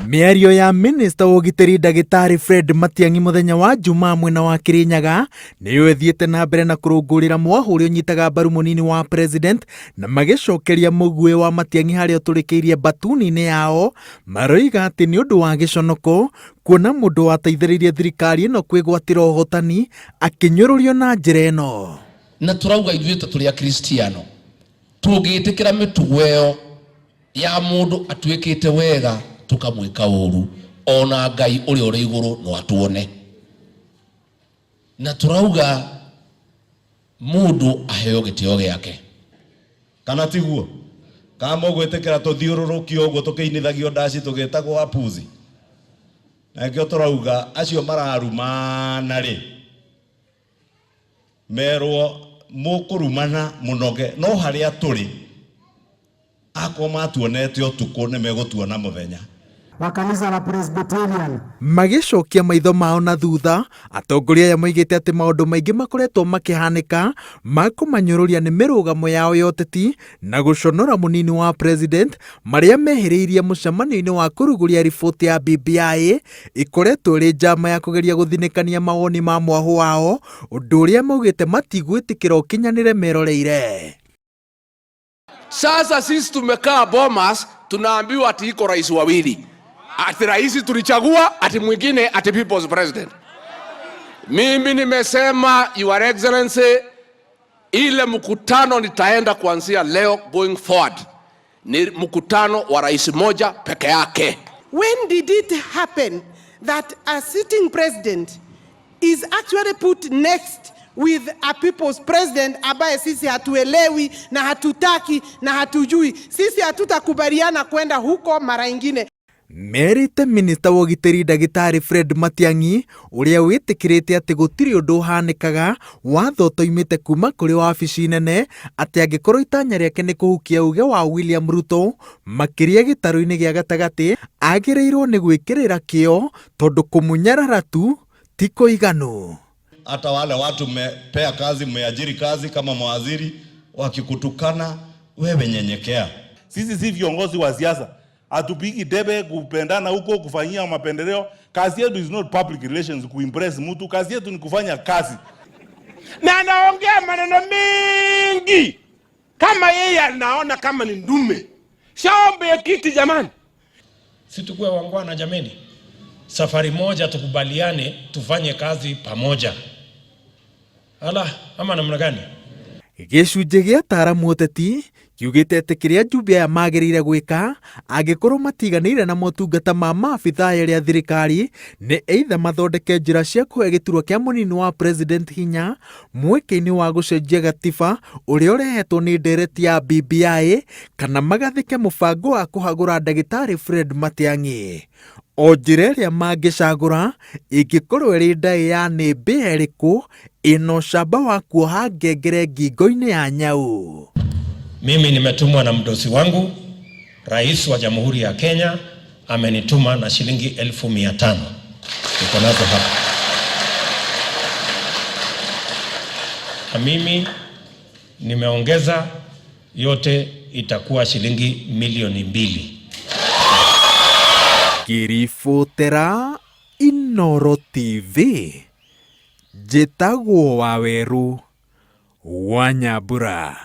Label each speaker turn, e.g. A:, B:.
A: Mĩario ya minista wa ũgitĩri ndagĩtarĩ Fred Matiang'i mũthenya wa Jumaa mwena wa Kirinyaga nĩyo ĩthiĩte na mbere na kũrũngũrĩra mwahũ ũrĩa ũnyitaga mbaru mũnini wa president na magĩcokeria mũguĩ wa Matiang'i harĩa ũtũrĩkĩirie mbatuni-inĩ yao maroiga atĩ nĩ ũndũ wa gĩconoko kuona mũndũ wateithĩrĩirie thirikari ĩno kwĩgwatĩra ũhotani akĩnyũrũrio na njĩra ĩno.
B: Na tũrauga ithuĩ ta tũrĩ Akristiano tũngĩtĩkĩra mĩtugo ĩyo ya mũndũ atuĩkĩte wega tũkamwĩka ũru, ona Ngai ũrĩa ũrĩ igũrũ no atuone. Na tũrauga mũndũ aheo gĩtĩo gĩake.
C: Kana tiguo? Kana mũgwĩtĩkĩra tũthiũrũrũkio ũguo tũkĩinithagio ndaci tũgĩtagwo apuzi? Na nĩkĩo tũrauga acio mararumana rĩ, merwo mũkũrumana mũnoge, no harĩa tũrĩ akorwo matuonete ũtukũ nĩ megũtuona mũthenya.
D: Wa kanitha la Presbyterian.
A: Magĩcokia maitho mao na thutha, atongoria aya moigĩte atĩ maũndũ maingĩ makoretwo makĩhanĩka ma kũmanyũrũria nĩ mĩrũgamo yao ya ũteti na gũconora mũnini wa president marĩa mehĩrĩirie mũcemanio-inĩ wa kũrugũria riboti ya BBI ĩkoretwo ĩrĩ njama ya kũgeria gũthinĩkania mawoni ma mwahũ wao, ũndũ ũrĩa maugĩte matigwĩtĩkĩra ũkinyanĩre meroreire.
B: Sasa sisi tumekaa Bomas, tunaambiwa ati iko rais wawili, ati rais tulichagua, ati mwingine ati people's president. Mimi nimesema Your Excellency, ile mkutano nitaenda kuanzia leo going forward ni mkutano wa rais moja peke yake.
E: When did it happen that a sitting president is actually put next with a people's president ambaye sisi hatuelewi na hatutaki na hatujui? Sisi hatutakubaliana kwenda huko mara ingine.
A: Merĩte minista wa ũgitĩri ndagĩtarĩ Fred Matiang'i ũrĩa wĩtĩkĩrĩte atĩ gũtirĩ ũndũ ũhanĩkaga watho ũtoimĩte kuma kũrĩ wabici nene atĩ angĩkorwo itanya rĩake nĩ kũhukia uge wa William Ruto makĩria gĩtarũ-inĩ gĩa gatagatĩ agĩrĩirwo nĩ gwĩkĩrĩra kĩo tondũ kũmũnyarara tu ti kũiganu.
C: Hata wale watu mmepea kazi, mmeajiri kazi kama mawaziri, wakikutukana wewe nyenyekea.
F: Sisi si viongozi wa siasa, hatupigi debe kupendana huko kufanyia mapendeleo. Kazi yetu is not public relations, kuimpress mtu. Kazi yetu ni kufanya kazi.
G: Na anaongea maneno mengi kama yeye anaona kama ni ndume. Shaombe kiti jamani.
H: Si tukue wangwana jameni, safari moja tukubaliane, tufanye kazi pamoja. Ala, ama namna gani?
A: Gĩcunjĩ gĩa ataaramu ũteti kiugĩte atĩ kĩrĩa njumbe aya magĩrĩire gwĩka angĩkorwo matiganĩire na motungata ma maabithaa erĩ a thirikari nĩ either mathondeke njĩra cia kũhe gĩturwa kĩa mũnini wa president hinya mweke-inĩ wa gũcenjia gatiba ũrĩa ũrehetwo nĩ ndereti ya BBI kana magathĩke mũbango wa kũhagũra ndagĩtarĩ Fred Matiang'i. O njĩra ĩrĩa mangĩcagũra ĩngĩkorwo ĩrĩ ndaĩ ya nĩ mbĩa ĩrĩkũ ĩna ũcamba wa kuoha ngengere ngingo-inĩ ya nyau.
H: Mimi nimetumwa na mdosi wangu, Rais wa Jamhuri ya Kenya amenituma na shilingi 500,000. Niko nazo hapa. Na mimi nimeongeza yote itakuwa shilingi 2,000,000.
A: Ngĩribotera Inooro TV, njĩtagwo Wawerũ wa Nyambura.